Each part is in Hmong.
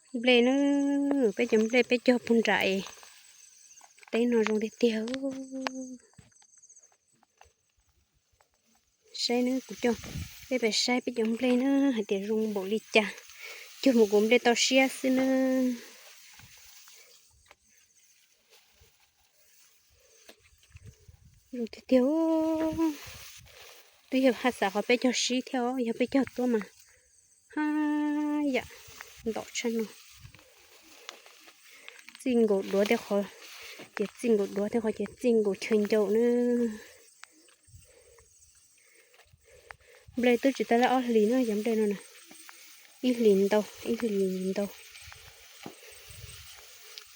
Nplej na, peb cov nplej peb cog puag nram es teb no zoo tiag tiag. Saib nawb, kuv coj peb pais saib peb cov nplej na hais tias zoo npaum li cas. Cog mus kuv nplej toj siab xwb na. Zoo tiag tiag. Twb yog haj xav qhov peb cog sib thiab os, yog peb cog tuab mas haj yam ntom tshaj no. Txij nkaus duav tej qhov ces txij nkaus duav tej qhov ces txij nkaus chaw ncau na. Nplej twb tsis tau lab ob hlis no cov nplej no na, ib hlis ntau ib hlis ntau,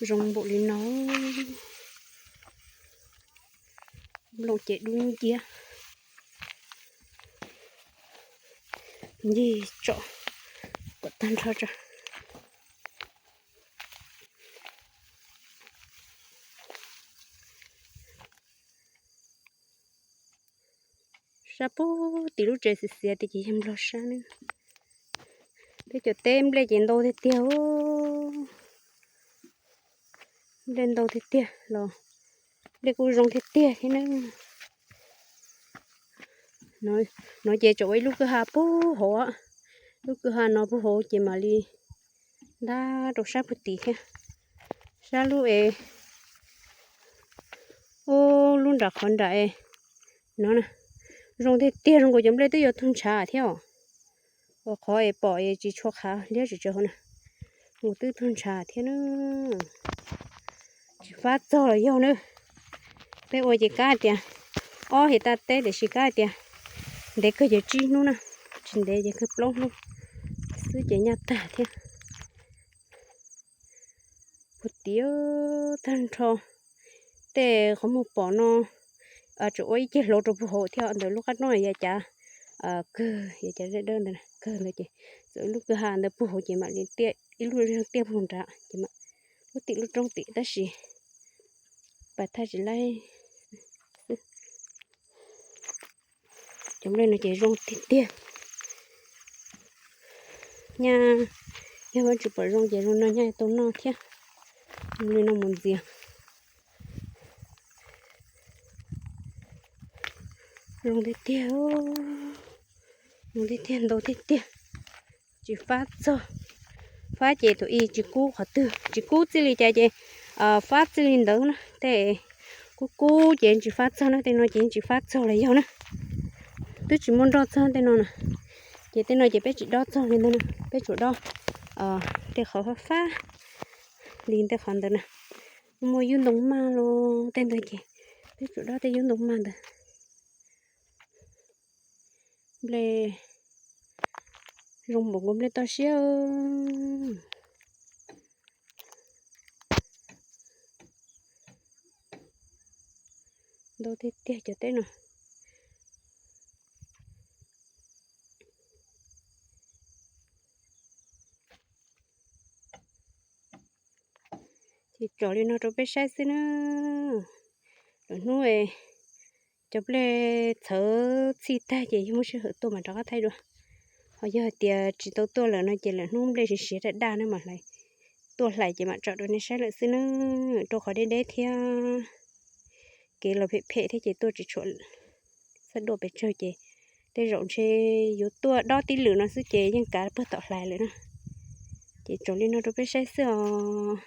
zoo npaum li no. Nplooj ces dub nciab, ncig tsom kom tag nrho tso. Sab puag tim lub tsev xiav xiav tias ces yog Nplog sab ne. Peb cov teb nplej ces ntau tiag tiag. Nplej ntau tiag tiag los nplej kuj zoo tiag tiag thiab ne. No ces tseem ua ib lub kwj ha puag hauv, lub kwj ha no puag hauv ces mam li ntab rau sab puag tim thiab. Sab lub es, ub, lub nram qhov nram es no na, zoo tiag tiag, zoo nkaus cov nplej twb yuav tug ntshav thiab os. Ua qhov es pom es tsis tshua qhav liab tsis tsaws hauv na, zoo twb tug ntshav thiab na. Tsis fab txog los yog na. Peb ua ces kab tias ob hais tag teb tiam sis kab tias ntev kawg ces tsib hnub na, tsis ntev ces kawg plaub hnub xwb ces nyaj tag thiab. Puag tim tag nrho tej qhov muag pom no, tseem ua ib ceg hlauv rau puag hauv thiab ntawm lub qab roob yav cav kawg, yav cav dawb dawb ntawd kawg ntawd ces txawm ib lub kwj ha ntawd puag hauv ces mam li tiaj ib lub tiaj puag nrad ces lub tim lub roob tim tab sis pas thaj tsis laib xwb. Cov nplej no ces zoo tiag tiag. Nyaj yog Vajtswv pom zoo ces zoo no nyaj tau noj thiab. Li no mus ntxias. Zoo tiag tiag, zoo tiag tiag, ntau tiag tiag. Tsis fab txog, fab ces thaum ub tsis kub qhov twg, tsis kub txij li cas ces fab txij li ntawd na. Tej kub kub ces tsis fab txog na, tej no ces tsis fab txog los yog na. Twb tsis muaj nroj txog tej no na, ces tej no ces peb tsis dob txog li ntawd na, peb tsuas dob tej qhov fab fab li tej qhov ntawd na. Muaj yub ntoo maj los tej ntawd ces peb tsuas dob tej yub ntoo maj ntawd. Nplej zoo npaum nkaus nplej toj siab. Ntau tiag tiag cov teb no. Ces tsom li no rau peb saib xwb na. Lwm hnub cov nplej txhawv txhij tag ces yog muaj sij hawm tuaj mam rov qab thaij dua. Ho yog hais tias tsis tau tuaj lawm no ces lwm hnub nplej siav siav daj daj na mam hlais, tuaj hlais ces mam tsom rau nej saib lawm xwb na. Rau qhov deb deb thiab kev los phem phem thiab ces tuaj tsis tshua xab duaj pes tsawg ces tej zaum ntshe yuav tuaj dob tib lwm no xwb ces yeej kav puag tom hlais lawm na. Ces tsom li no rau peb saib xwb os.